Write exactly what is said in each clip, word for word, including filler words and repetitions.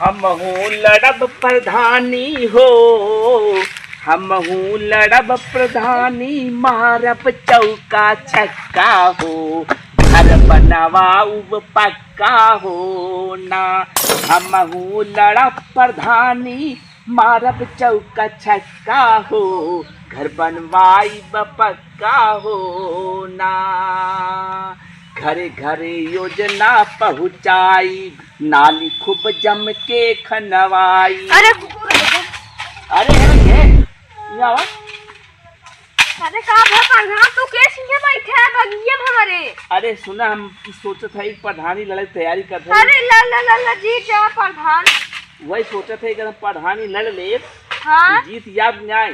हमहू लड़ब प्रधानी हो, हमहू लड़ब प्रधानी, मारब चौका छक्का हो, घर बनवाउब पक्का हो ना। हमहू लड़ब प्रधानी, मारब चौका छक्का हो, घर बनवाइब पक्का हो ना। घरे घरे योजना पहुँचाइब, नाली खूब जम के खनवाइब। अरे कुकुर, अरे, अरे, ये, ये आवा। अरे का भा प्रधान, तू के सीधे बैठे है बगिया में हमारे? अरे सुना, हम सोचत है प्रधानी लड़े के तैयारी करत है। अरे ला, ला, ला, ला, जीत जावा प्रधान। वही सोचत है, अगर हम प्रधानी लड़ ले, हाँ। तो जीत याद नहीं आए।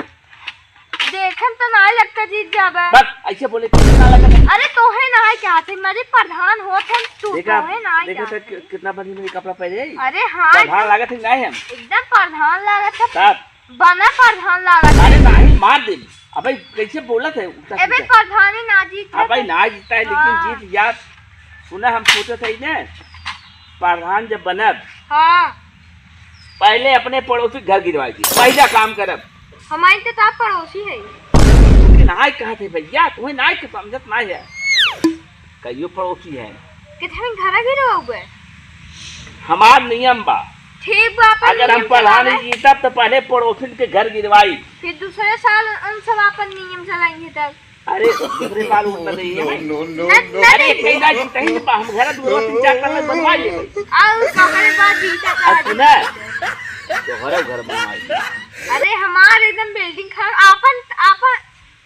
देखम तो ना लगता जीत जाबे। बस ऐसे बोले, कितना लगा? अरे तोहे ना है क्या थे, मेरे प्रधान होत है तू, देखा, तोहे ना है देखा क्या था थे? कि-, कितना बढ़िया मैंने कपड़ा पहने है। अरे हाँ, प्रधान एकदम लागत है नहीं हम। एकदम प्रधान लागत है। तब? बना प्रधान लागत है। अरे नहीं, मार दे। अबे कैसे बोलत है उल्टा एबे सीधा? प्रधानी ना जीत है अबे तो। ना जीता है, लेकिन हाँ। जीत याद। सुना, हम सोचत है ना, प्रधान जब बनब, हाँ। पहले अपने पड़ोसी घर गिरवाई दी, पहला काम करब। हमारी तो, तो आप पड़ोसी है। तुमके नाय कहत है भैया, तुम्हें नाय के समझत नाय है। कहियो पड़ोसी है। कितने घर गिरवाओगे? हमार नियम बा। ठीक बा, अपन अगर हम नियम प्रधानी चलावे। जीतब तो पहले पड़ोसिन के घर गिरवाई। फिर दूसरे साल हम सब अपन नियम चलाएंगे तब। अरे, दूसरे साल उतना नहीं है। No, no, न-, no, अरे, no। कहीं ना जीते ही बा, हम घर दूर तीन चार तल्ला बनवा लिए। आओ, कमरे बाद जीता था। अब सुना, तोहरा घर बनवाई। अरे, हमार एकदम building खराब, आपन, आपन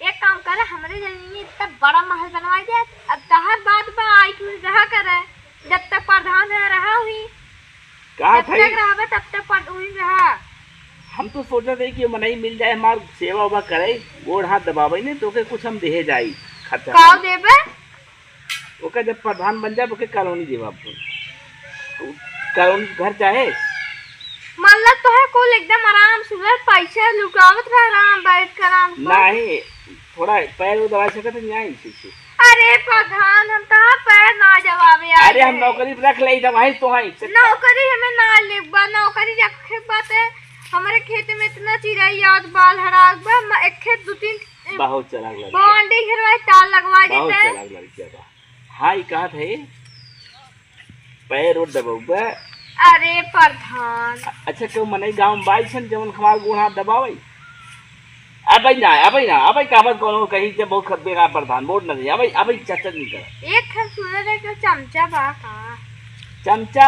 एक काम करे, हमरे जमीन में इतना बड़ा महल बनवाई दे। अब तहर बात बा, आई तू रहा करे, जब तक प्रधान है रहा हुई, का जब भाई? तक रहबे तब तक प्रधान रहा। हम तो सोचत है कि मनई मिल जाए, हमार सेवा उवा करे, गोड़ हाथ दबावे ने, तो ओके कुछ हम देहे जाई खर्चा का पानी। देबे? ओकर जब प्रधान बन जाब, ओके कॉलोनी देब आपको। कॉलोनी घर चाहे? मतलब तोहे कुल एकदम आराम से उधर पैसा लुटावत रह, आराम बैठ के आराम से। नहीं, थोड़ा पैर वो दबा सकत है, नहीं, ऐसे, ऐसे। अरे प्रधान, हम कहाँ पैर ना दबावे आए अरे हम हैं। नौकरी पे रख ले, दबाई तो है। नौकरी हमें ना लेबा, नौकरी रखे बात है। हमारे खेत में इतना चिड़ै आत बा, लहरात बा, म-, एक खेत दो तीन बहुत चालाक लड़की है। बाउंड्री घेरवाई, तार लगवा बहुत देते हैं। चालाक लड़की है बा। हाँ, ई कहत है, पैर उठ दबउबे। अरे प्रधान। अ-, अच्छा, केहू मनई गाँव में बा अइसन जवन हमार गोड़ हाथ दबावे? अबे ना, अबे ना, अबे का बात कौनो कही जब बहुत खत बेकार प्रधान, वोट न दे, अबे, अबे चर्चा नहीं कर। एक हम सुने रहे कि चमचा बा का? चमचा